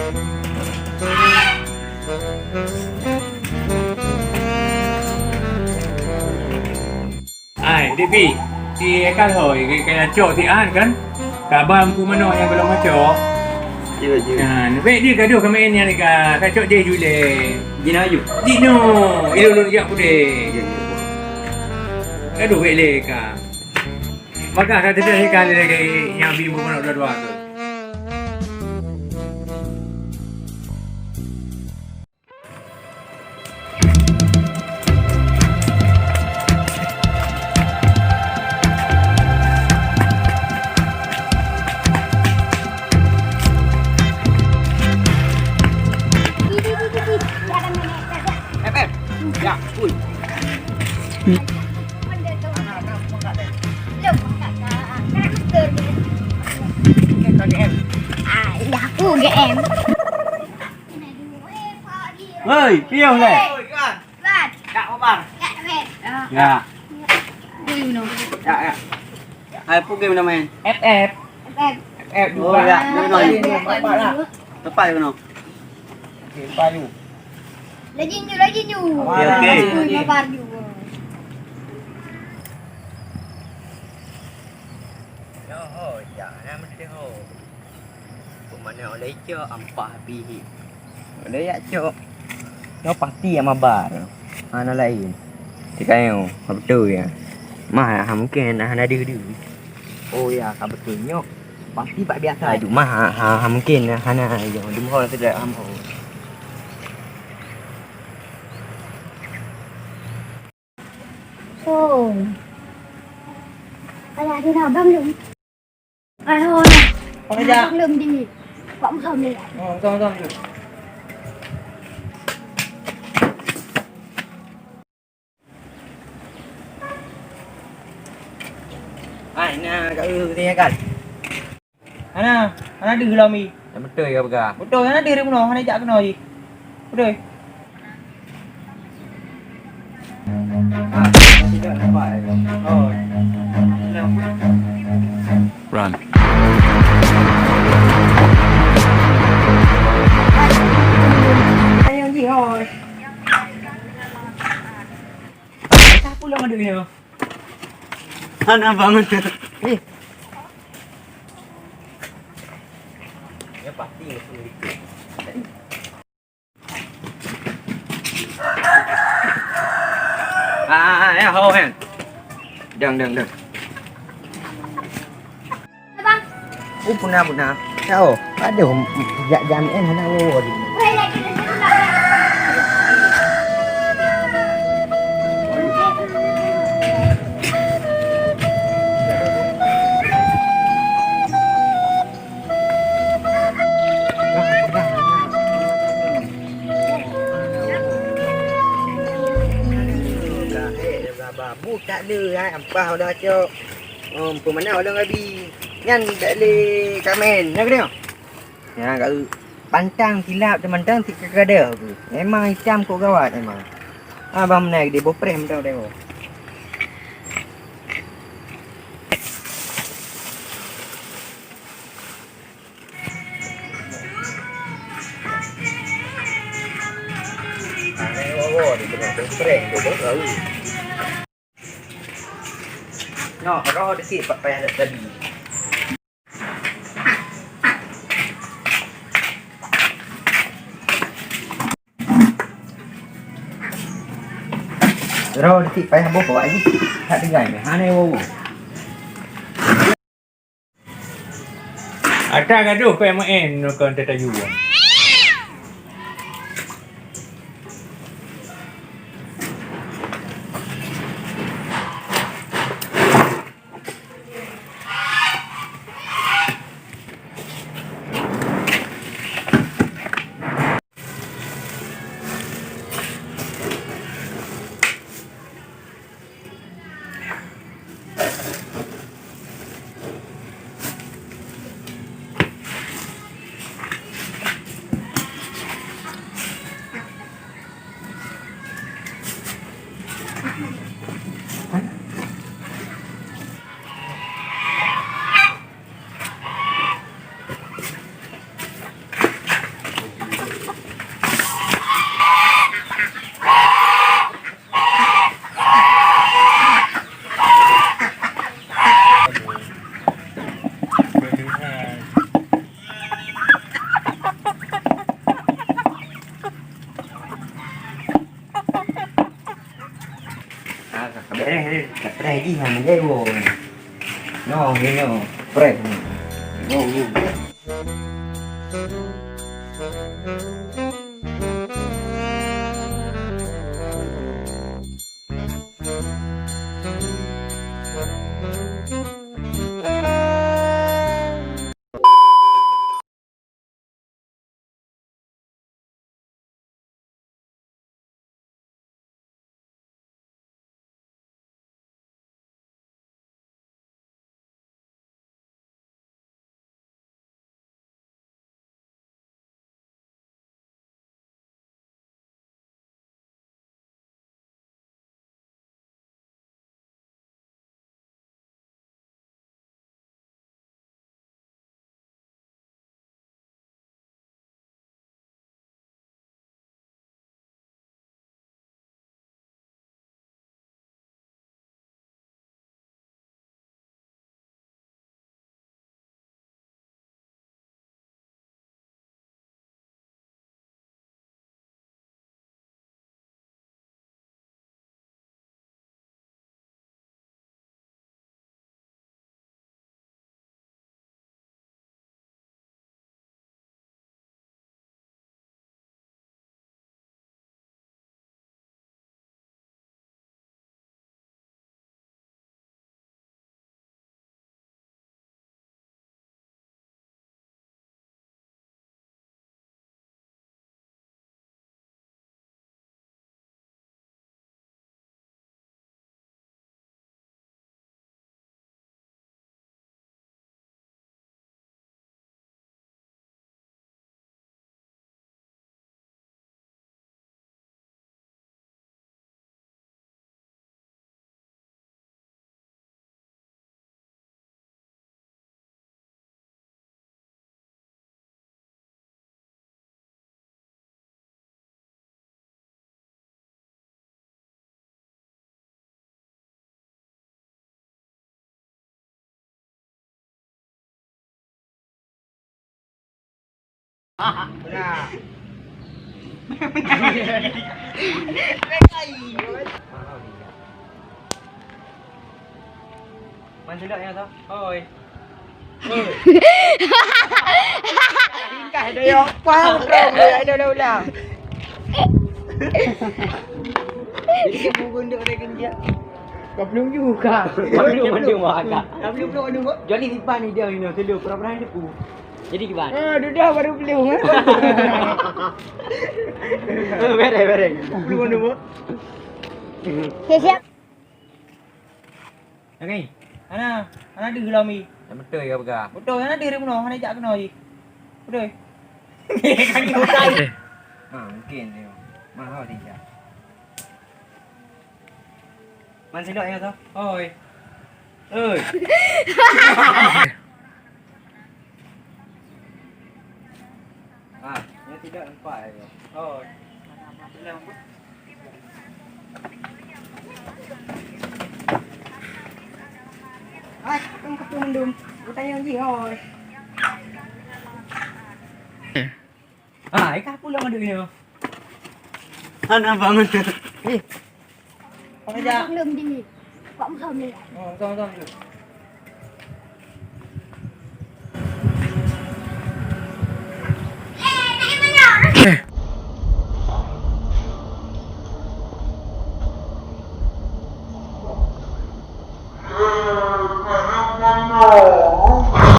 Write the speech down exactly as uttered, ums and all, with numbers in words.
Ai, Dek Pi, si Ekal hôi, ka cok si An kan? Ka ba Teungku Manok nyang golom cok. Yo, yo. Nah, bèk di gadoh kami ni ka, ka cok deh julé. Jina ju. Jino, ilo lôn jak pudé. Yo, yo. Gadoh bèk lé ka. Maka ka teudah ikan lagi nyang bi Teungku Manok dua-dua tu. F F. Ya, full. Ayah aku G M. Hei, piôh lé. Wan. Wan. Wan. Ya. Ya. Ui, no. Ya, ya. Hai, apa game nak main? F F. F F. F F. Oh, ya. Mana? Mana? Tepat ke mana? Okey, tepat tu. Lagi ju, lagi ju. Okey, okey. Ui, sabar ju. Yo, ho, jangan mesti ho. Peumana oleh cok ampah pih. Ada yak cok. Nyoe pasti yak mabar. Hana lain. Tikayo, ha beutôi ya. Mah ha mungkin hana deuh-deuh. Oh ya, ha beutôi nyoe. Pasti bak biasa. Aduh, mah ha, ha, ha mungkin hana yo. Deungoe sudah ambo. Oh. Ayah dia dah abang belum? Ah, oh, dah. Abang belum di. Pak Musa ni. Oh, betul, betul, betul. Hai, na kat dulu, tanya kan. Hana, hana deuh lom i. Nyang beutôi ka peugah. Beutôi, hana deuh di bunoe, hana jak keunoe jih. Beutôi. Ah, tidak nampak, eh. Oh. Run. Ayang jih, oh. Entah pulang ada dia. Hana bangun. Eh. Dia pasti musuh dikit. Ah, ah, ah, ya, ho, hen. Dang, dang, dang. Abang. Oh, puna, puna. Ya, oh. Aduh, jak jam, eh, hana, oh, aduh. Weh, lagi ada satu nak. Babu tak le, hai, ampah udah cok. Oh, peumana udah ngabi. Nyan tak le kamen, nak kena? Ya, kalau pantang silap teman-teman si kekada aku. Memang hitam kok gawat memang. Abang menai di bopreh mentang tengok. Nyoe, roh dikit pak payah tadi. Roh dikit payah boh awak jih. Tak dengar meh. Hana wowo. Ata gadoh P M N nukon tatayu. Hai, jih hana jai woe. No, ni no, prek ni. No, no. Man silok nyoe tu. Hoi. Ringkas dia yang paham, bro. Dia ada ulang-ulang. Jadi dia pun gunduk dia kena dia. Kau belum juga. Kau belum ada mah. Kau belum belum ada. Jadi simpan ni dia ni, selalu pernah-pernah dia pun. Jadi kiban? Ah, dudah baru belum, eh. Eh, bereng, bereng. Belum ada, Bok. Siap, siap. Okey. Ana, ana deuh lom i. Yang betul ya pegang. Betul, ana deuh ri bunoe, ana jak keunoe i. Betul. Kan dia bukai. Ha, mungkin dia. Mahal dia. Man silok nyoe tu. Oi. Oi. Ah, nyoe tidak nampak ya. Oi. Hai, kang ketu mendung. Kutanya jih, oi. Ah, ikan pulang ada ni. Hana bangun. Eh. Apa aja? Belum di. Pak Musa ni. Oh, betul, betul, betul. Eh,